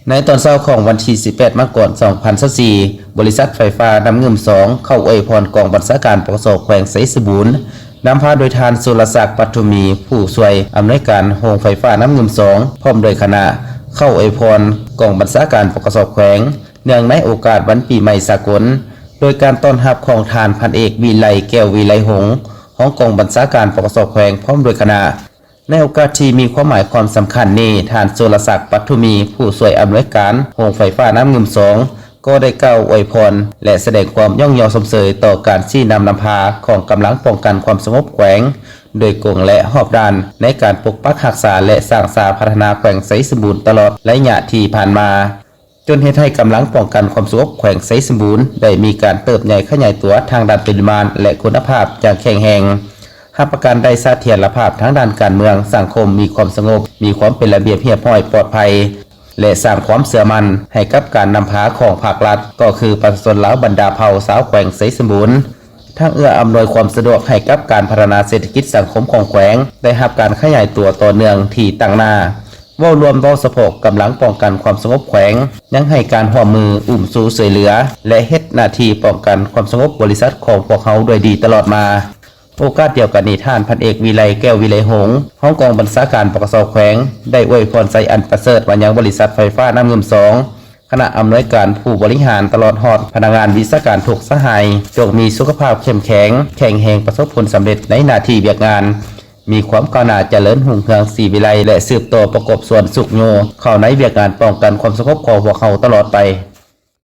ໃນຕອນເຊົ້າຂອງວັນທີສິບແປດ ມັງກອນ ສອງພັນຊາວສີ່ ບໍລິສັດໄຟຟ້ານ້ຳງື່ມສອງ ເຂົ້າອວຍພອນກອງບັນຊາການ ປກສ ແຂວງໄຊສົມບູນ ນຳພາໂດຍທ່ານ ສຸລະສັກ ປັດຖຸມີ ຜູ້ຊ່ວຍອຳນວຍການໂຮງໄຟຟ້ານ້ຳງື່ມສອງ ພ້ອມດ້ວຍຄະນະ ເຂົ້າອວຍພອນກອງບັນຊາການ ປກສ ແຂວງ ເນື່ອງໃນໂອກາດວັນປີໃໝ່ສາກົນ ໂດຍການຕ້ອນຮັບຂອງທ່ານ ພັນເອກ ວິໄລ ແກ້ວວິໄລຫົງ ຮອງກອງບັນຊາການ ປກສ ແຂວງ ພ້ອມດ້ວຍຄະນະ. ໃນໂອກາດທີ່ມີຄວາມໝາຍຄວາມສຳຄັນນີ້, ທ່ານ ສຸລະສັກ ປັດຖຸມີ ຜູ້ຊ່ວຍອຳນວຍການໂຮງໄຟຟ້ານ້ຳງື່ມສອງ ກໍໄດ້ກ່າວອວຍພອນ ແລະ ສະແດງຄວາມຍ້ອງຍໍຊົມເຊີຍຕໍ່ການຊີ້ນຳນຳພາຂອງກຳລັງປ້ອງກັນຄວາມສະຫງົບແຂວງໂດຍກົງ ແລະ ຮອບດ້ານ ໃນການປົກປັກຮັກສາ ແລະ ສ້າງສາພັດທະນາແຂວງໄຊສົມບູນຕະຫຼອດໄລຍະທີ່ຜ່ານມາ. ຈົນເຮັດໃຫ້ກຳລັງປ້ອງກັນຄວາມສະຫງົບແຂວງໄຊສົມບູນ ໄດ້ມີການເຕີບໃຫຍ່ຂະຫຍາຍຕົວທາງດ້ານປະລິມານ ແລະ ຄຸນນະພາບຢ່າງແຂງແຮງ, ຮັບປະກັນໄດ້ສະຖຽນລະພາບທາງດ້ານການເມືອງ, ສັງຄົມມີຄວາມສະຫງົບ, ມີຄວາມເປັນລະບຽບຮຽບຮ້ອຍປອດໄພ ແລະ ສ້າງຄວາມເຊື່ອໝັ້ນໃຫ້ກັບການນຳພາຂອງພາກລັດ, ກໍຄືປະຊາຊົນລາວບັນດາເຜົ່າຊາວແຂວງໄຊສົມບູນ. ທັງເອື້ອອຳນວຍຄວາມສະດວກໃຫ້ກັບການພັດທະນາເສດຖະກິດສັງຄົມຂອງແຂວງ ໄດ້ຮັບການຂະຫຍາຍຕົວຕໍ່ເນື່ອງທີ່ຕັ້ງໜ້າ. ເວົ້າລວມ, ເວົ້າສະເພາະກຳລັງປ້ອງກັນຄວາມສະຫງົບແຂວງ ຍັງໃຫ້ການຮ່ວມມື, ອຸ້ມຊູຊ່ວຍເຫຼືອ ແລະ ເຮັດໜ້າທີ່ປ້ອງກັນຄວາມສະຫງົບບໍລິສັດຂອງພວກເຮົາດ້ວຍດີຕະຫຼອດມາ. ໂອກາດດຽວກັນນີ້, ທ່ານ ພັນເອກ ວິໄລ ແກ້ວວິໄລຫົງ ຮອງກອງບັນຊາການ ປກສ ແຂວງ ໄດ້ອວຍພອນໄຊອັນປະເສີດມາຍັງບໍລິສັດໄຟຟ້ານ້ຳງື່ມສອງ, ຄະນະອຳນວຍການ, ຜູ້ບໍລິຫານ ຕະຫຼອດຮອດພະນັກງານວິຊາການທຸກສະຫາຍ ຈົ່ງມີສຸຂະພາບເຂັ້ມແຂງ, ແຂງແຮງ, ປະສົບຜົນສຳເລັດໃນໜ້າທີ່ວຽກງານ, ມີຄວາມກ້າວໜ້າຈະເລີນຮຸ່ງເຮືອງສີວິໄລ ແລະ ສືບຕໍ່ປະກອບສ່ວນຊຸກຍູ້ເຂົ້າໃນວຽກງານປ້ອງກັນຄວາມສະຫງົບຂອງພວກເຮົາຕະຫຼອດໄປ.